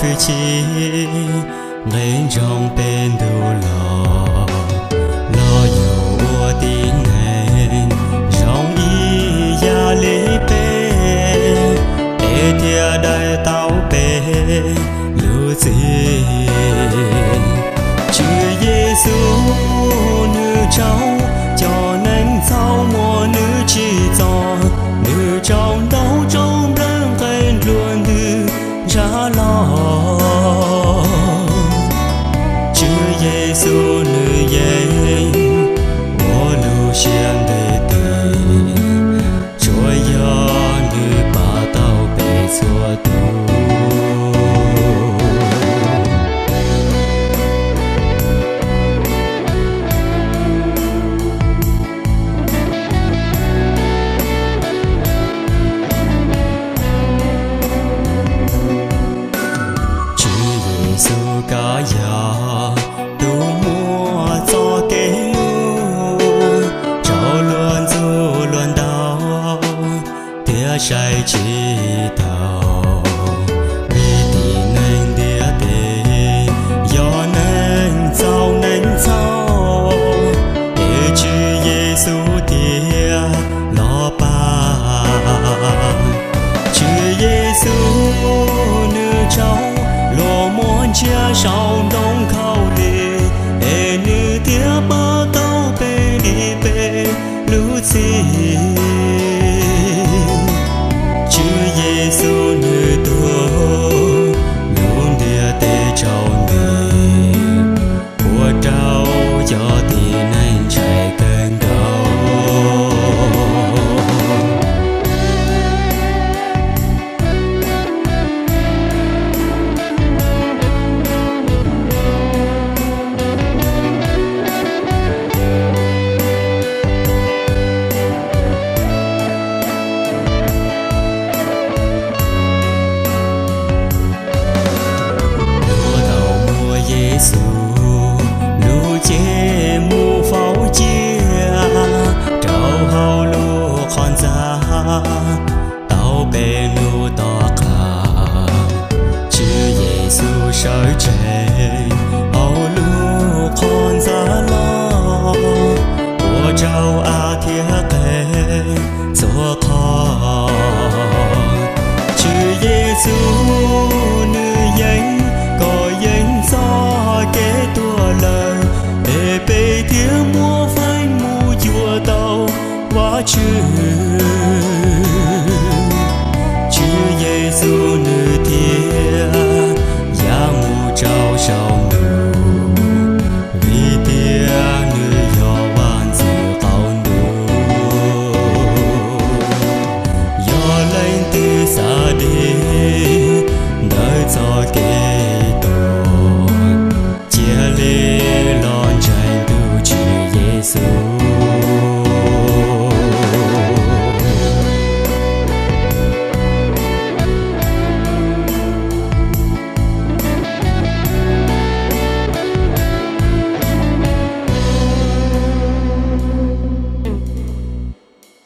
Tsis nqe ntsoov peb ntuj los, los yug ua tib neeg zoo ib yam li peb, es thiaj daws tau peb lub txim. Tswv Yexus nws tsaug cov neeg txhaum muab nws tsim txom, nws tsaug ntau tsaug nplawg nqe nruab ntws ntshav los. Tswv Yexus nws yeej muaj lub siab ntev tiag, tsuas yog nws pab tau peb txhua tus. Tswv Yexus koj yog tus muaj txoj kev hlub, rau luag ntxub luag ntaus thiab saib tsis taus. Vim tib neeg ntiaj teb yog neeg txaus neeg txhaum, es Tswv Yexus thiaj los pab. Tswv Yexus nws tsaug luag muab ntsiab saum ntoo khaub lig, es nws thiaj pab tau peb li peb lub txim. Tswv Yexus nws tuag, lub ntiaj teb tsaus nti, ua rau cov tib neeg ntshai kawg nkaus. Luag tau muab Yexus lub cev mus faus cia rau hauv lub qhov ntxa tau peb hnub tom qab. Tswv Yexus sawv tsees hauv lub qhov ntxa los, ua rau av thiab qe txhua qhov. Tswv Yexus nws yeej kov yeej txoj kev tuag lawm, es peb thiaj muaj feem mus cuag tau Vajtswv. Tswv Yexus